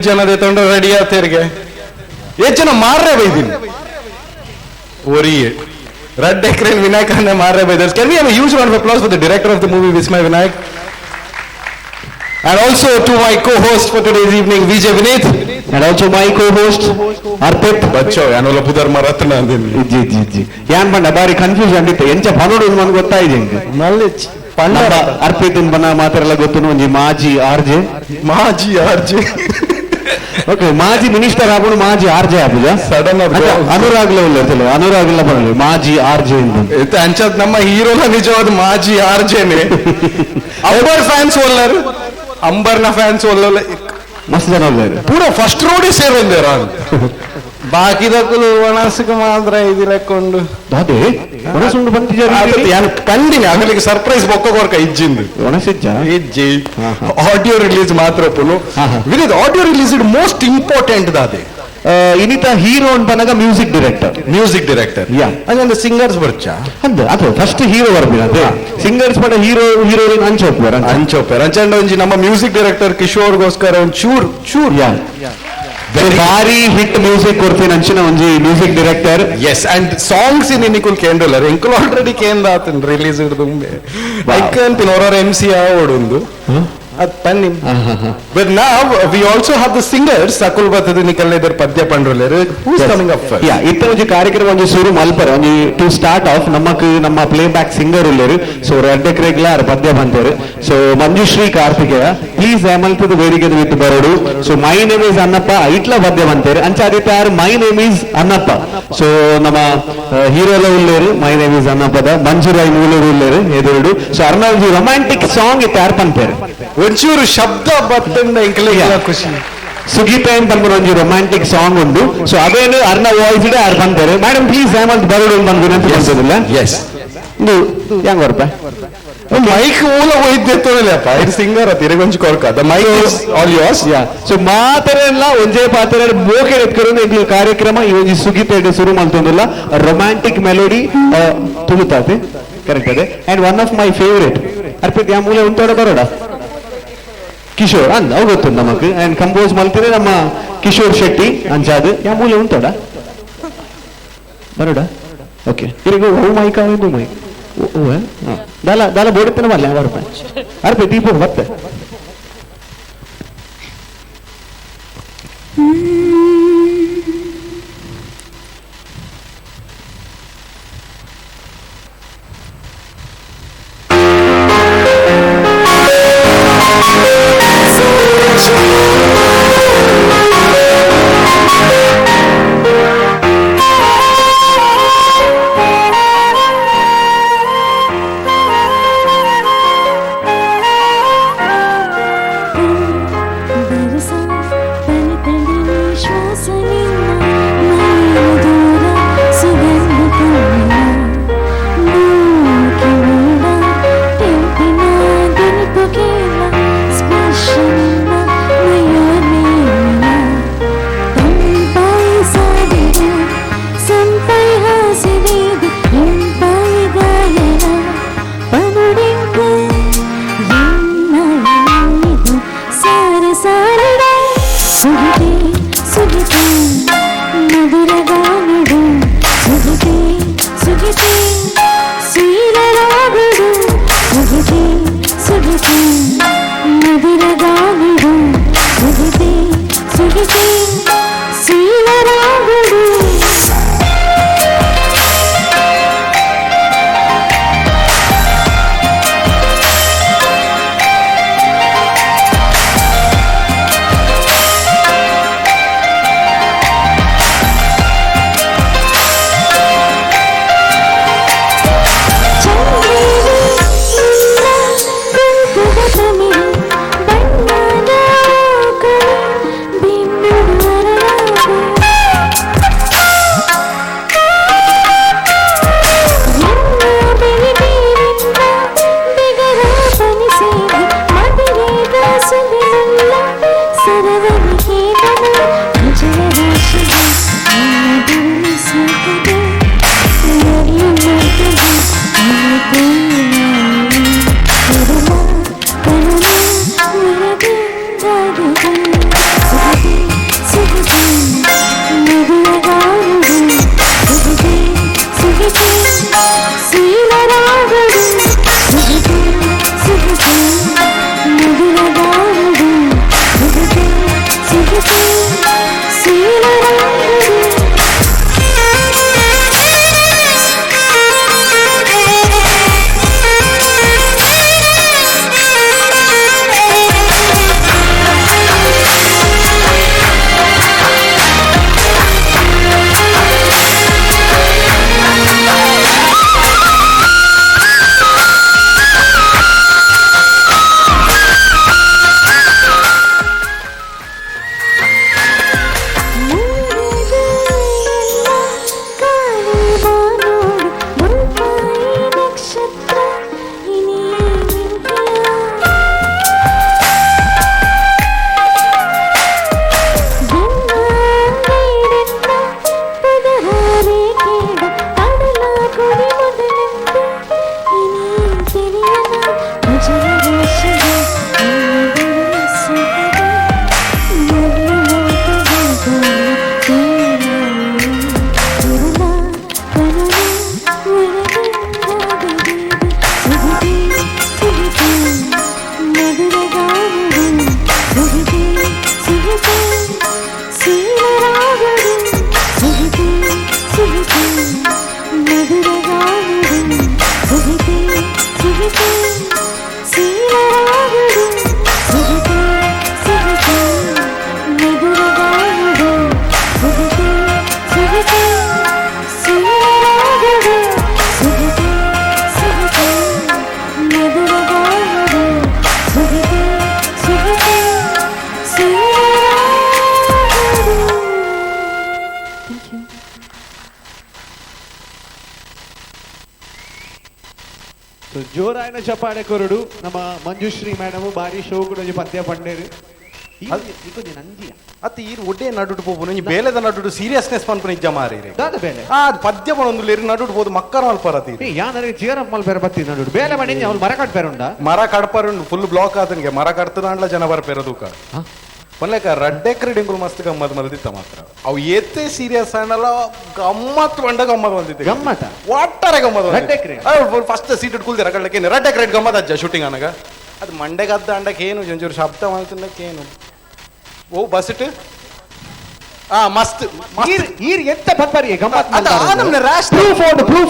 ಜನ ತೊಂಡ ರೆಡಿ ಆತೇರಿಗೆ ಏತ್ ಜನ ಮಾರ್ರೆ ಬೈದಿನಿ ಒರಿ ರಡ್ಡ್ ಎಕ್ರೆನ್ ವಿನಾಯಕನ ಮಾರ್ರೆ ಬೈದರ್. Can we have a huge round of applause for the director of the movie, Vismaya Vinayak, and also to my co-host for today's evening, Vijay Vineeth. And also my co-host, Arpit. ಬಚ್ಚೋ ಯಾನೋಲ ಪುದರ್ ಮರತ್ನ ಅಂದಿನಿ. ಇಜ್ಜಿ ಇಜ್ಜಿ ಇಜ್ಜಿ, ಯಾನ್ ಪಂಡ ಬಾರಿ confusion ಇತ್ತು, ಎಂಚ ಪನೋಡು ಮನ್ ಗೊತ್ತಾಯ್ತು ಎಂಕ್. ಮಲ್ಲಿ. ನಮ್ಮ ಅರ್ಪಿತ್ ಬನ್ನ ಮಾತೆರೆಲ್ಲ ಗೊತ್ತು, ಒಂಜಿ ಮಾಜಿ ಆರ್ಜೆ. ಮಾಜಿ ಆರ್ಜೆ. ಓಕೆ, ಮಾಜಿ ಮಿನಿಸ್ಟರ್ ಆಪುಂಡು, ಮಾಜಿ ಆರ್ಜೆ ಆಪುಜ. Sudden ಆದ್ ಅಚ್ಚ, ಅನುರಾಗ್ಲ ಉಲ್ಲೆರ್, ಅನುರಾಗ್ಲ ಪನೊಲಿ ಮಾಜಿ ಆರ್ಜೆ ಇಂದು. ಇತ್ತೆ ಅಂಚಾದ್ ನಮ್ಮ ಹೀರೋನ ನಿಜವಾದ ಮಾಜಿ ಆರ್ಜೆನೆ. ಅಂಬರ್ ಫ್ಯಾನ್ಸ್ ಒಲ್ಲರ್, ಅಂಬರ್ನ ಫ್ಯಾನ್ಸ್ ಒಲ್ಲಲ್ಲ. ಮಸ್ತ್ ಜನ ಉಲ್ಲೆರ್. ಪೂರ ಫಸ್ಟ್ ರೋಡೇ ಸೇರೊಂದೇರ, ಬಾಕಿದಕುಲು ಒಣಸುಕು ಮಾತ್ರ ಇದಿಲೆಕ್ಕೊಂಡು. ಅದೇ ಒಣಸುಂಡು ಬಂತಿಜ. ಯಾನು ಕಂಡಿನಿ ಅಗಲಿಗೆ ಸರ್ಪ್ರೈಸ್ ಬೊಕ್ಕ ಕೊರ್ಕ ಇಜ್ಜಿಂದು. ಒಣಸಿಜ್ಜ? ಇಜ್ಜಿ. ಹಾ, ಹಾ. ಆಡಿಯೋ ರಿಲೀಸ್ ಮಾತ್ರ ಪುನು. ಹಾ, ಹಾ. Vinith, audio release it most important ದಾದೆ? ಇನಿತ ಹೀರೋ ಪನಗ music director. Music director. ಅಂದ್ರೆ ಸಿಂಗರ್ಸ್ ಬರ್ಚಾ? ಅಂದ್ ಅದು ಫಸ್ಟ್ ಹೀರೋ ಬರ್ಬಿನ, ಅದೇ ಸಿಂಗರ್ಸ್ ಪಡ ಹೀರೋ ಹೀರೋಯಿನ್ ಅಂಚ ಹೋಗ್ಬೇರ. ಅಂಚೋಪೆರ್. ಅಂಚಂಡ ಒಂಜಿ ನಮ್ಮ ಮ್ಯೂಸಿಕ್ ಡೈರೆಕ್ಟರ್ ಕಿಶೋರ್ಗೋಸ್ಕರ ಒಂದ್ ಚೂರ್ ಚೂರ್. ಯಾ, ಭಾರಿ ಹಿಟ್ ಮ್ಯೂಸಿಕ್ ಕೊಡ್ತೀನಿ ಅಂಚಿನ ಒಂಜಿ music director. S, and songs in ನಿಕುಲ್ ಕೇಂದ್ರಲ್ಲ, ಎಂಕುಲ್ ಆಲ್ರೆಡಿ ಕೇಂದ್ರ ಆತನ್ ರಿಲೀಸ್ ಹಿಡ್ದುಂಬೆ. ಐಕಂತಿನ ಹೊರ ಎಂ ಸಿ ಆವಡುಂದು ಅದ್ ಪನ್ನಿ. ಬಟ್ ನಾವ್ we also have the singers. ಅಕುಲ್ ಬತ್ತದ ನಿಕಲ್ ಇದರ್ ಪದ್ಯ ಪಂಡ್ರಲ್ಲೇರು. Who is coming up? ಯಾ, ಇತ್ತ ಒಂಜಿ ಕಾರ್ಯಕ್ರಮ ಒಂಜಿ ಶುರು ಮಲ್ಪರ, ಒಂಜಿ ಟು ಸ್ಟಾರ್ಟ್ ಆಫ್ ನಮ್ಮಕ್ ನಮ್ಮ ಪ್ಲೇ ಬ್ಯಾಕ್ ಸಿಂಗರ್ ಉಲ್ಲೇರು. ಸೊ ರಡ್ಡೆ ಕ್ರೇಗ್ಲ ಆರ್ ಪದ್ಯ ಬಂತೇರು. ಸೊ ಮಂಜುಶ್ರೀ ಕಾರ್ತಿಕೇಯ, ಪ್ಲೀಸ್ ಹೇಮಲ್ತದ ವೇದಿಕೆ ವಿತ್ ಬರೋಡು. ಸೊ my name is Annappa ಐಟ್ಲ ಪದ್ಯ ಬಂತೇರು. ಅಂಚ ಆದಿತ್ಯ ಆರ್ my name is Annappa. So ನಮ್ಮ ಹೀರೋಲ ಉಲ್ಲೇರು, my name is ಅನ್ನಪ್ಪದ ಮಂಜುರಾಯ್ ಮೂಲೂರು ಉಲ್ಲೇರು ಎದುರುಡು. ಸೊ ಅರ್ನ ಒಂಜಿ ರೊಮ್ಯಾಂಟಿಕ್ ಸಾಂಗ್ ಇತ್ತ ಯಾರ್ ಪಂತೇರು. ಒಂಚೂರು ಶಬ್ದ ಬತ್ತಂಡ ಎಂಕಲಿಗೆ ಖುಷಿ. ಸುಗೀತ ಏನ್ ಪನ್ಪುನ ಒಂಜಿ ರೊಮ್ಯಾಂಟಿಕ್ ಸಾಂಗ್ ಉಂಡು. ಸೊ ಅದೇನು ಅರ್ನ ವಾಯ್ಸ್ ಇಡೆ ಆರ್ ಬಂತಾರೆ. ಮೇಡಮ್, ಪ್ಲೀಸ್ ಹೇಮಂತ್ ಬರೋಡು ಬಂದು ವಿನಂತಿ ಮಾಡ್ತದಿಲ್ಲ. ಎಸ್. ಇದು ಹೆಂಗ್ ಬರ್ಪ? ಮೈಕ್ ಮೂಲ ವೈದ್ಯ ತೊಳಲಪ್ಪ, ಇದು ಸಿಂಗರ್ ಅತ್ ಇರಗೊಂಜಿ ಕೊರ್ಕ. The mic is all yours. Yeah, so ಮಾತರೆಲ್ಲ ಒಂಜೇ ಪಾತ್ರ ಮೋಕೆ ಎತ್ಕರೊಂದು ಎಂಕ್ಲು ಕಾರ್ಯಕ್ರಮ ಈ ಒಂಜಿ ಸುಗೀತ ಶುರು ಮಲ್ತೊಂದುಲ್ಲ. ರೊಮ್ಯಾಂಟಿಕ್ ಮೆಲೋಡಿ ತುಳುತಾತೆ, ಕರೆಕ್ಟ್ ಅದೇ. And one of my favourite Arpit, ಯಾ ಮೂಲೆ ಉಂಟೋಡ ಬರೋಡ ಕಿಶೋರ್ ಅಂದ್ ಅವು ಗೊತ್ತು ನಮಕ್. ಅಂಡ್ ಕಂಪೋಸ್ ಮಲ್ತಿರೆ ನಮ್ಮ ಕಿಶೋರ್ ಶೆಟ್ಟಿ ಅಂಚಾದ್. ಯಾ ಮೂಲೆ ಉಂಟೋಡ ಬರೋಡ. ಓಕೆ, ಇರಿಗು ಅವು ಮೈಕ್ ಅವು ಮೈಕ್ ಓ ದಾಲ ದಾಲ ಬೋಡಿತ್ತನ ಮಲ್ಲ ಬರ್ಪ ಅರ್ಪಿತ್ ದೀಪ ಬತ್ತೆ. ಬರಸ ಬಲಿತಡಿ. ಸೊ ಜೋರಾಯನ ಚಪ್ಪಾಳೆ ಕೊರಡು ನಮ್ಮ ಮಂಜುಶ್ರೀ ಮೇಡಮ್ ಬಾರಿ ಶೋ ಕೂಡ ಒಂಜಿ ಪದ್ಯ ಪಂಡೇರು. ಈ ನಂಜಿಯ ಅತ್ತ ಈ ಒಡ್ಡೆ ನಡುಟು ಪೋಪು ಒಂಜಿ ಬೇಲೆದ ನಡುಟು ಸೀರಿಯಸ್ನೆಸ್ ಪನ್ಪುನ ಇಜ್ಜ ಮಾರಿ. ದಾದ ಬೇಲೆ ಆ ಪದ್ಯ ಪಣೊಂದು ಲೇರು ನಡುಟು ಪೋದು ಮಕ್ಕರ ಮಲ್ಪರತಿ. ಯಾನರೆ ಚೇರಪ್ ಮಲ್ಪೆರ ಬತ್ತಿ ನಡುಟು ಬೇಲೆ ಮಾಡಿ ಅವ್ಲು ಮರ ಕಟ್ಪೆರ ಉಂಡ ಮರ ಕಡ್ಪರುಂಡು ಫುಲ್ ಬ್ಲಾಕ್ ಆತನಿಗೆ ಮರ ಕಡ್ತದಾಂಡ್ಲ ಜನ ಬರ್ಪೆರ ತೂಕ ಪನ್ಲೆಕ ರಡ್ಡೆ ಕ್ರೀಡೆಂಗುಲು ಮಸ್ತ್ ಗಮ್ಮತ್ ಮಲ್ದಿತ್ತ ಮಾತ್ರ ಅವು ಏತೆ ಸೀರಿಯಸ್ ಆಂಡಲ ಗಮ್ಮತ್ ಬಂಡ ಗಮ್ಮತ್ ಮಲ್ದಿತ್ತೆ ಗಮ್ಮತ ವಾಟರೆ ಗಮ್ಮತ್. ರಡ್ಡೆ ಕ್ರೇಡ್ ಫಸ್ಟ್ ಸೀಟ್ ಕೂಲ್ದೆ ರಗಡ್ಲಕ್ಕೆ ರಡ್ಡೆ ಕ್ರೇಡ್ ಗಮ್ಮತ್ ಅಜ್ಜ ಶೂಟಿಂಗ್ ಅನಗ ಅದು ಮಂಡೆಗದ್ದ ಅಂಡಕ್ಕೆ ಏನು ಒಂಚೂರು ಶಬ್ದ ಮಾಡ್ತಿದ್ದಕ್ಕೆ ಏನು ಓ ಬಸ್ ಇಟ್ಟು ಆ ಮಸ್ತ್ ಈರ್ ಎಂತ ಪತ್ಪರಿ ಗಮ್ಮತ್ ರ್ಯಾಶ್ ಪ್ರೂಫ್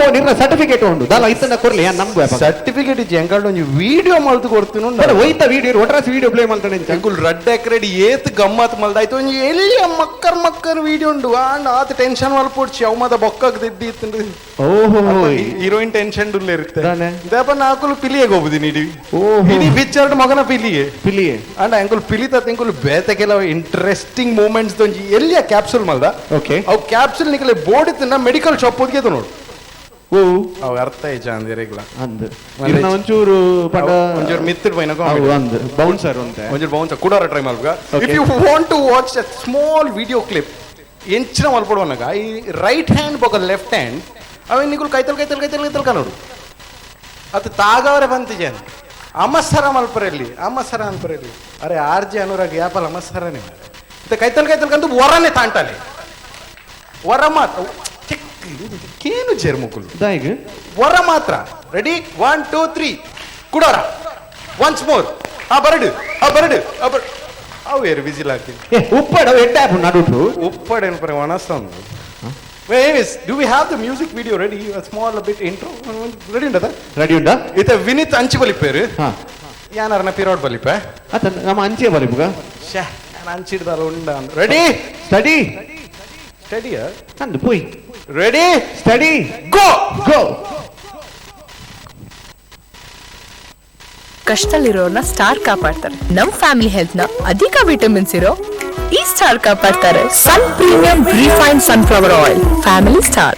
ಉಂಡು ಇರ್ನ ಸರ್ಟಿಫಿಕೇಟ್ ಉಂಡು ದಾಲ ಇತ್ತನ ಕೊರ್ಲಿ ಯಾನ್ ನಮ್ಗೆ ಸರ್ಟಿಫಿಕೇಟ್ ಇಜ್ಜಿ ಎಂಕಲ್ಡ್ ಒಂಜಿ ವಿಡಿಯೋ ಮಲ್ತು ಕೊಡ್ತೀನಿ. ಒಯ್ತ ವಿಡಿಯೋ ಒಟ್ರಾಸಿ ವಿಡಿಯೋ ಪ್ಲೇ ಮಲ್ತಾನೆ. ಎಂಕುಲ್ ರಡ್ಡೆ ಕ್ರೆಡಿ ಏತ್ ಗಮ್ಮತ್ ಮಲ್ದಾಯ್ತು ಒಂಜಿ ಎಲ್ಲಿ ಮಕ್ಕರ್ ಮಕ್ಕರ್ ವಿಡಿಯೋ ಉಂಡು ಆಂಡ್ ಆತ ಟೆನ್ಷನ್ ಮಲ್ಪೊಡ್ಚಿ ಅವು ಮಾತ ಬೊಕ್ಕಗ್ ದಿದ್ದಿ ಇತ್ತುಂಡು. ಓಹೋ ಹೀರೋಯಿನ್ ಟೆನ್ಷನ್ ಡುಲ್ಲೆ ಇರುತ್ತೆ ದಾನೆ? ದೇಪ ನಾಕುಲು ಪಿಲಿಯೇ ಹೋಗುದಿನಿ ಇಡೀ ಓಹೋ. ಇಡೀ ಪಿಕ್ಚರ್ ಮಗನ ಪಿಲಿಯೇ ಪಿಲಿಯೇ ಅಂಡ್ ಅಂಕುಲ್ ಪಿಲಿತ ಎಂಕುಲು ಬೇತೆ ಕೆಲವು ಇಂಟ್ರೆಸ್ಟಿಂಗ್ ಮೂಮೆಂಟ್ಸ್ ಒಂಜಿ ಎಲ್ಲಿಯ ಕ್ಯಾಪ್ಸೂಲ್ ಮಲ್ದ. ಓಕೆ. ಅವು ಕ್ಯಾಪ್ಸೂಲ್ ನಿಕಲೆ ಬೋರ್ಡ್ ಇತ್ತಿನ ಮೆಡಿಕಲ್ ಶಾಪ್ ಹೋಗಿ ನೋಡು. ಓ ಅವು ಅರ್ಥ ಇಜ್ಜ ಅಂದಿರೆಗ್ಲ ಅಂದ್ ಇರ್ನ ಒಂಚೂರು ಪಂಡ ಒಂಚೂರು ಮಿತ್ತಿಡ್ ಪೋಯಿನ ಅವು ಅಂದ್ ಬೌನ್ಸರ್ ಉಂತೆ ಒಂಚೂರು ಬೌನ್ಸ್ ಕೂಡಾರ ಟ್ರೈ ಮಲ್ಪುಗ. Okay. If you want to watch a small video clip ಎಂಚಿನ ಮಲ್ಪಡುವನಗ ಈ ರೈಟ್ ಹ್ಯಾಂಡ್ ಬೊಕ ಲೆಫ್ಟ್ ಹ್ಯಾಂಡ್ ಅವ ನಿಕುಲು ಕೈತಲ್ ಕೈತಲ್ ಕೈತಲ್ ಕೈತಲ್ ಕನೋಡು ಅದು ತಾಗವರೆ ಬಂತಿಜೇನು ಅಮಸರ ಮಲ್ಪರೆಲ್ಲಿ ಅಮಸರ ಅನ್ಪರೆಲ್ಲಿ ಅರೆ ಆರ್ ಜೆ ಅನುರಾಗ್ ಯಾಪಲ್ ಅಮಸರನೇ ಮತ್ತೆ ಕೈತಲ್ ಕೈತಲ್ ಕಂದು ವರನೇ ತಾಂಟಾಲೆ ವರ ಮಾತ್ರ ಕೇನು ಜೇರ್ಮುಕುಲು ದಾಯಿಗ್ ವರ ಮಾತ್ರ ರೆಡಿ 1 2 3 ಕುಡೋರ ಒನ್ಸ್ ಮೋರ್ ಆ ಬರಡು ಆ ಬರಡು ಆ ಬರ ಅವು ಏರು ವಿಜಿಲ್ ಹಾಕಿ ಏ ಉಪ್ಪಡ ಎಡ್ಡೆ ಆಪು ನಡುಟು ಉಪ್ಪಡೇನು ಪರ ಒಣಸ್ತಂದು. Anyways, do we have the music video ready? A small bit intro ready ಉಂಟದ? Ready ಉಂಡಾ? ಇತ್ತೆ ವಿನಿತ್ ಅಂಚಿ ಬಲಿಪೇರು ಹಾ ಯಾನಾರನ ಪಿರೋಡ್ ಬಲಿಪೆ ಅತ್ತ ನಮ್ಮ ಅಂಚೆ ಬಲಿಪುಗ ಶ್ಯಾ ನಾನು ಅಂಚಿಡ್ದಾರ ಉಂಡ ರೆಡಿ ಸ್ಟಡಿ ಸ್ಟಡಿಯಾ ಅಂದ್ ಪೋಯ್ ರೆಡಿ ಸ್ಟಡಿ ಗೋ ಗೋ. ಕಷ್ಟದಲ್ಲಿರೋರ್ನ ಸ್ಟಾರ್ ಕಾಪಾಡ್ತಾರೆ. ನಮ್ ಫ್ಯಾಮಿಲಿ ಹೆಲ್ತ್ ನ ಅಧಿಕ ವಿಟಮಿನ್ಸ್ ಇರೋ ಈ ಸ್ಟಾರ್ ಕಾಪಾಡ್ತಾರೆ. Sun premium refine sunflower oil family star.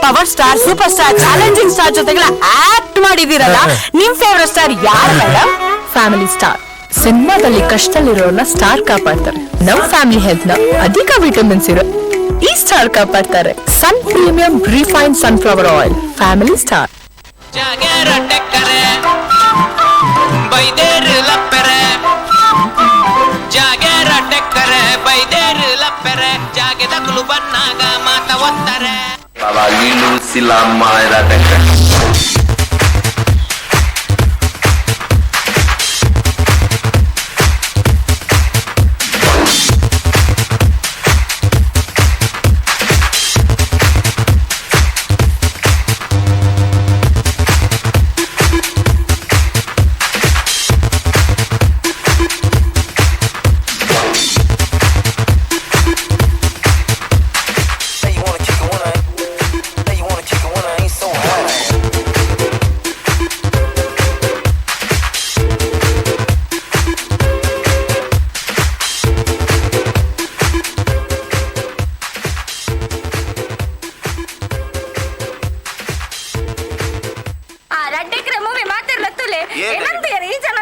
Power star, super star, challenging star ಜೊತೆಗೆಲ್ಲ ಆಕ್ಟ್ ಮಾಡಿದೀರಲ್ಲ, ನಿಮ್ ಫೇವರೇಟ್ ಸ್ಟಾರ್ ಯಾರು ಮೇಡಮ್? Family star. ಸಿನಿಮಾದಲ್ಲಿ ಕಷ್ಟದಲ್ಲಿರೋರ್ನ ಸ್ಟಾರ್ ಕಾಪಾಡ್ತಾರೆ. ನಮ್ ಫ್ಯಾಮಿಲಿ ಹೆಲ್ತ್ ನ ಅಧಿಕ ವಿಟಮಿನ್ಸ್ ಇರೋ ಈ ಸ್ಟಾರ್ ಕಾಪಾಡ್ತಾರೆ. Sun premium refine sunflower oil family star. Movie ಮಾತಿರ್ಲತ್ತುಲೆ ಏನಂತೀರಿ ಈ ಜನ?